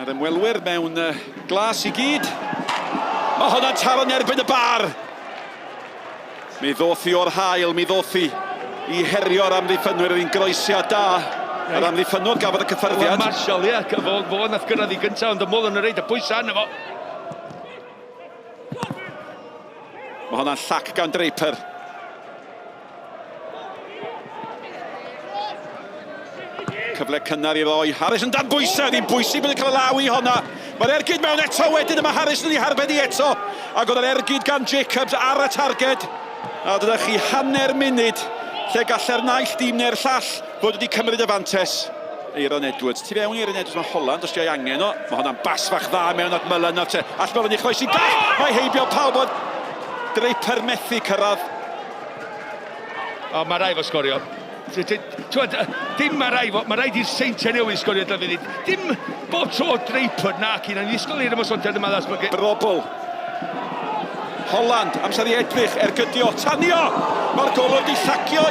Mae'r ymwelwyr mewn glas i gyd. Mae hwnna'n taro'n erbyn y bar. Mi ddoth hi o'r haul, mi ddoth hi i herio'r amddiffynwyr, yr un groesiad da. Yr amddiffynnwr gafodd y cyffyrddiad. Wel, Marshall, ie, fo, fo nath gyrraedd i gyntaf, ond y Mullen yn reid y pwysau arno fo. Mae hwnna'n llac gan Draper. Cyfle cynnar i roi. Harris yn dan bwysau, ddim bwysig bod yn cael y law i honna. Mae'r ergyd mewn eto wedyn, a mae Harris yn ei harbed i eto. Ac oedd yr ergyd gan Jacobs ar y targed. A dyna chi hanner munud lle gallai'r naill dîm neu'r llall fod wedi cymryd y fantes. Eiron Edwards, tu fewn i Eiron Edwards mae Holland os di ei angen o. Mae hwnna'n bas fach dda mewn at Mullen nawr te. All Mullen i chroesi gall! Mae heibio pawb oedd Draper methu cyrraedd. O, mae rai fo sgorio. Twyd, dim mae rai fo, mae rhaid i'r Seintiau Newydd sgorio dyfydd. Dim bob tro Draper nac un, o'n ddisgwyl i'r ymosodiad yma ddatblygu. Brobl. Holland, amser i edrych, ergydio, tanio! Mae'r golwr wedi llacio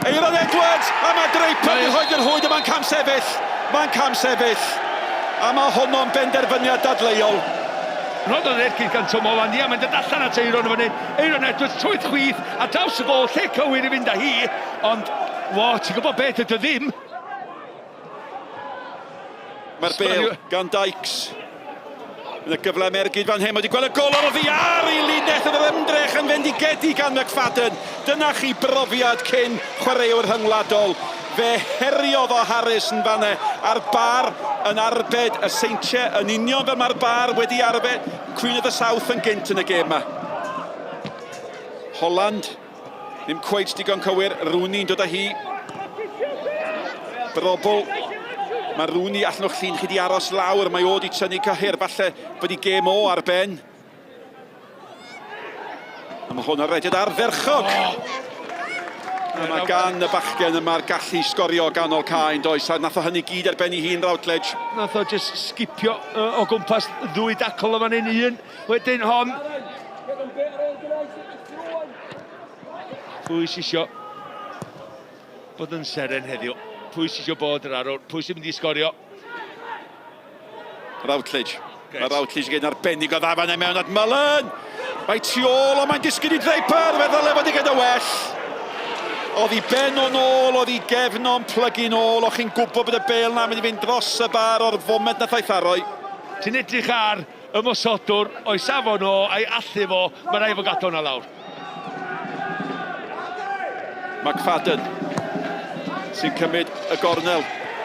Eiron Edwards, a mae Draper wedi rhoi yr hwyd, a mae'n camsefyll. Mae'n camsefyll. A mae honno'n benderfyniad dadleuol. Rhoddodd ergyd gan Tom Holland, ia, mae'n dod allan at Eiron yn fan hyn. Eiron Edwards, troed chwith, a draws y gôl, lle cywir i fynd â hi, ond, wo, ti'n gwybod beth, dydy o ddim. Mae'r bêl gan Dykes. Yn y gyfle am ergyd fan hyn, mae wedi gweld y golwr oddi ar ei linell yn yr ymdrech yn fendigedig gan McFadden. Dyna chi brofiad cyn chwaraewr rhyngwladol. Fe heriodd o Harris yn fanne a'r bar yn arbed y Seintiau yn union fel mae'r bar wedi arbed Queen of the South yn gynt yn y gêm yma. Holland Ddim cweit digon cywir, Rooney'n dod â hi. Brobl. Mae Rooney allan o'ch llun chi di aros lawr, mae o di tynnu cyhyr, falle bod i gêm o ar ben. A mae hwn ar rediad ardderchog. Oh. A mae gan y bachgen yma'r gallu sgorio ganol cae yn does, a nath o hynny gyd ar ben ei hun Routledge. Nath o just sgipio o gwmpas ddwy dacl o fan hyn, un, wedyn hon. Pwy sy isio bod yn seren heddiw? Pwy sy isio bod yr arwr? Pwy sy'n mynd i sgorio? Routledge. Mae Routledge yn arbennig o dda fan mewn at Mullen. Mae tu ôl, ond mae'n disgyn i Draper. Fe ddyle fod i gyda well. Oedd i ben o'n ôl, oedd i gefn o'n plygu'n ôl. O'ch chi'n gwybod bod y bel na'n mynd i fynd dros y bar o'r foment na thaith aroi. Ti'n edrych ar Ymosodwr o'i safon o a'i allu fo, mae rhaid fo gadw hwnna lawr. McFadden sy'n cymryd y gornel.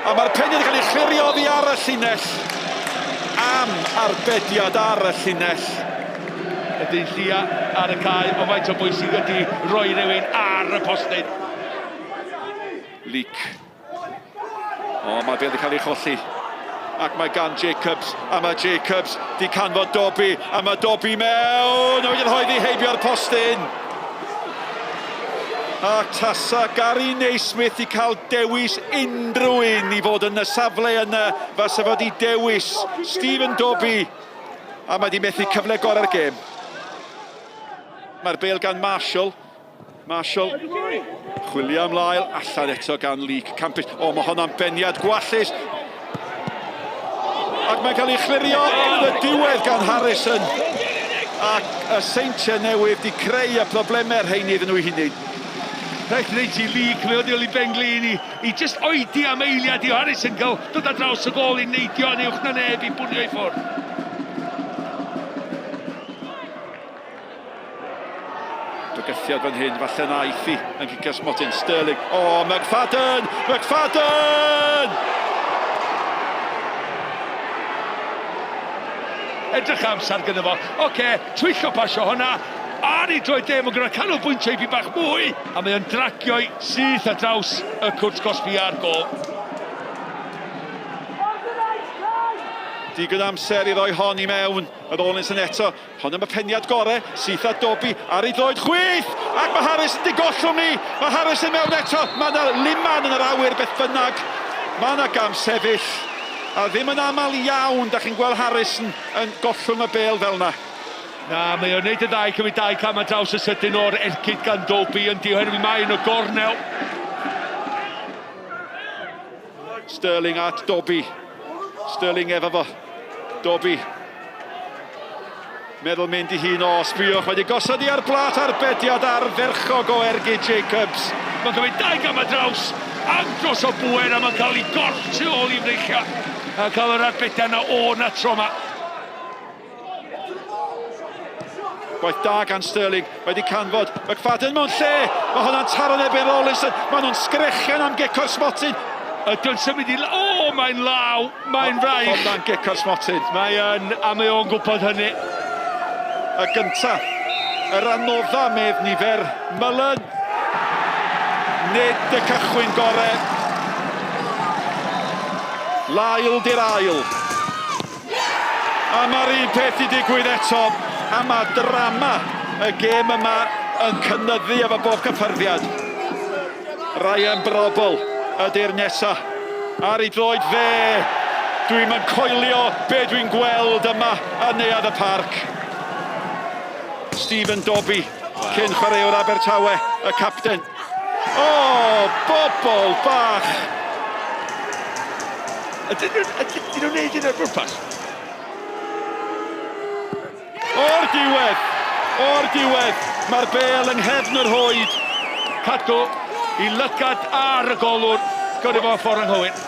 A mae'r peniad yn cael ei chlirio oddi ar y llinell. Am arbediad ar y llinell. Y dyn llia ar y cae, ond faint o bwysig ydy roi rhywun ar y postyn. Leak. O, mae bel wedi cael ei cholli. Ac mae gan Jacobs, a mae Jacobs di canfod Dobby, a mae Dobby mewn, a wedyn rhoi ddi heibio'r postyn. A tasa Gary Naismith i cael dewis unrhyw un i fod yn y safle yna, fasa fod i dewis Stephen Dobby, a mae di methu cyfle gorau'r gêm. Mae'r bel gan Marshall, Marshall, chwilio am Lyle, allan eto gan Luke Campus. O, mae honna'n beniad gwallus. Ac mae'n cael ei chlirio yn y diwedd gan Harrison. Ac y Seintiau Newydd di creu y problemau rheini iddyn nhw eu hunain. Rhaid i ti Luke, mae o di oli benglin i, i just oedi am eiliad i Harrison gael dod ar draws y gôl i neidio yn uwch na neb i bwnio i ffwrdd. Bygythiad fan hyn, falle na aeth hi yn cicio smotyn. Sterling, o, oh, McFadden! McFadden! Edrych amser gyda fo. Oce, okay, twyllo pasio hwnna. Ar ei droed dem, mae'n gyda canolbwyntio i fi bach mwy. A mae o'n dragio'i syth ar draws y cwrt cosbi a'r gol. Digon amser i roi hon i mewn. Yr Rawlinson eto. Hon am y peniad gore, syth at Dobby, ar ei droed chwith! Ac mae Harris yn digollwng ni! Mae Harris yn mewn eto! Mae yna liman yn yr awyr beth bynnag. Mae yna gam sefyll. A ddim yn aml iawn, da chi'n gweld Harris yn, yn gollwng y bêl fel yna. Na, mae o'n neud y ddau, cymryd dau cam ar draws y sydyn o'r ergyd gan Dobby yn oherwydd mae yn y gornel. Sterling at Dobby. Sterling efo fo. Dobi. Meddwl mynd i hun o, sbïwch, wedi gosod i ar blat arbediad ardderchog o ergyd Jacobs. Mae'n cymryd dau gam ar draws, andros o bŵer a mae'n cael ei gorff tu ôl i freichiau. A cael yr arbediad yna o na tro yma. Gwaith da gan Sterling, wedi canfod McFadden mewn lle, mae hwnna'n taro'n erbyn Rawlinson, maen nhw'n sgrechian am gico'r smotyn. Ydy'n symud i... O, mae'n law, mae'n fraich. Hwnna'n gico'r smotyn. Mae yn, a mae o'n gwybod hynny. Y gynta, yr anodda medd nifer, Mullen. Nid y cychwyn gore. Lyle di'r ail. A mae'r un peth i digwydd eto, a mae drama y gêm yma yn cynyddu efo bob cyffyrddiad. Ryan Brobbel ydy'r nesa. Ar ei droed dde, dwi'm yn coelio be dwi'n gweld yma yn Neuadd y Parc. Stephen Dobbie, cyn chwaraewr Abertawe, y capten. O, bobl bach! Ydyn nhw'n neud hyn ar bwrpas? O'r diwedd! O'r diwedd! Mae'r bêl yng nghefn yr rhwyd. Cadw i lygad ar y golwr. Gyrru fo ffordd anghywir.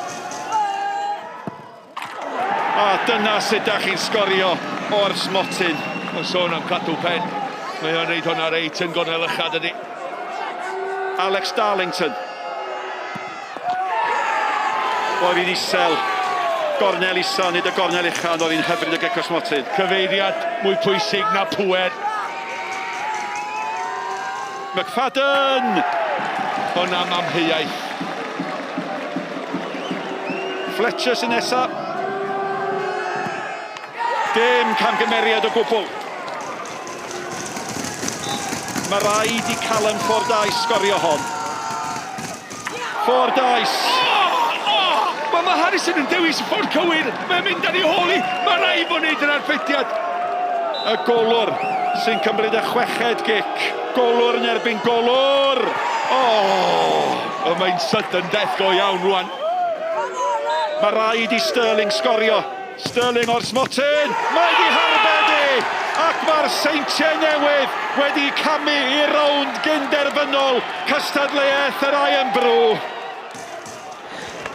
A dyna sut da chi'n sgorio o'r smotyn. Mae'n sôn am cadw pen. Mae o'n reid hwnna reit yn gornel ucha, dydy. Alex Darlington. Oedd hi'n isel. Gornel isel, nid y gornel ucha, ond oedd hi'n hyfryd o gic o'r smotyn. Cyfeiriad mwy pwysig na pŵer. McFadden! Hwn am amheuaeth. Fletcher sy'n nesa. Dim camgymeriad o gwbl. Mae rhaid i Callum Fordyce sgorio hon. Fordyce! Oh, oh! Wel, mae Harrison yn dewis y ffordd cywir. Mae'n mynd ar ei hôl i. Mae rhaid fod wneud yr arbediad. Y golwr sy'n cymryd y chweched gic. Golwr yn erbyn golwr! Oh! O, mae'n sudden death go iawn rwan. Mae rhaid i Sterling sgorio. Sterling o'r smotyn. Mae di harbed i! Ac mae'r Seintiau Newydd wedi camu i rownd gynderfynol cystadleuaeth yr Irn-Bru.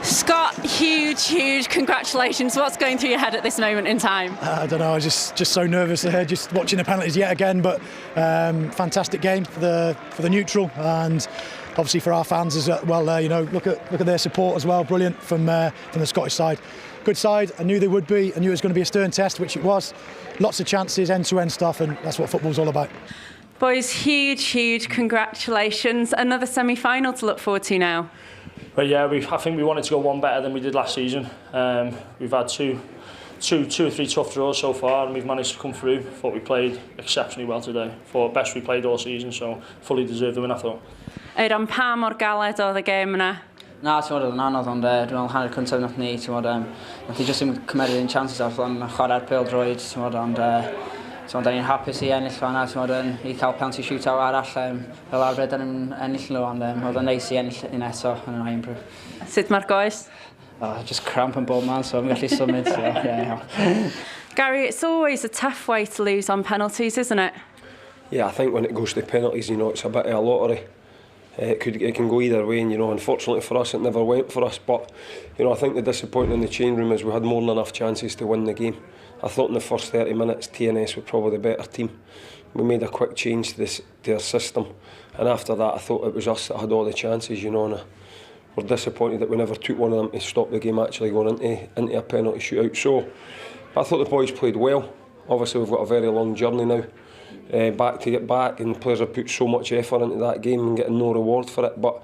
Scott, huge, huge congratulations. What's going through your head at this moment in time? I don't know. I was just so nervous there, just watching the penalties yet again. But fantastic game for the neutral and obviously for our fans as well. Look at their support as well. Brilliant from the Scottish side. Good side. I knew they would be. I knew it was going to be a stern test, which it was. Lots of chances, end-to-end stuff, and that's what football's all about. Boys, huge, huge congratulations. Another semi-final to look forward to now. But yeah, I think we wanted to go one better than we did last season. We've had two or three tough draws so far, and we've managed to come through. Thought we played exceptionally well today. Thought best we played all season, so fully deserved the win, I thought. Eiron, pa mor galed oedd y gêm yna? Na, ti'n gwybod, oedd yn anodd, ond dwi'n meddwl hanner cyntaf nath ni, ti'n gwybod, nath ni jyst ddim cymeryd ein chances ar flaen chwarae'r pêl droed, ti'n gwybod, ond ti'n gwybod, da ni'n hapus i ennill fan'na, ti'n gwybod, i cael penalty shootout arall, fel arfer da ni'n ennill nhw, ond oedd yn neis i ennill un eto yn yr Irn-Bru. Sut mae'r goes? Oh, just cramp yn bob man, so I'm gallu symud, so yeah. Gary, it's always a tough way to lose on penalties, isn't it? Yeah, I think when it goes to penalties, it's a bit of a lottery. It can go either way, and unfortunately for us, it never went for us. But I think the disappointment in the change room is we had more than enough chances to win the game. I thought in the first 30 minutes, TNS were probably the better team. We made a quick change to our system, and after that, I thought it was us that had all the chances, and we're disappointed that we never took one of them to stop the game actually going into a penalty shootout. So, I thought the boys played well. Obviously, we've got a very long journey now back to get back, and players have put so much effort into that game and getting no reward for it. But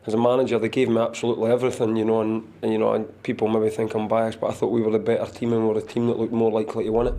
as a manager, they gave me absolutely everything, and people maybe think I'm biased, but I thought we were the better team and we were the team that looked more likely to win it.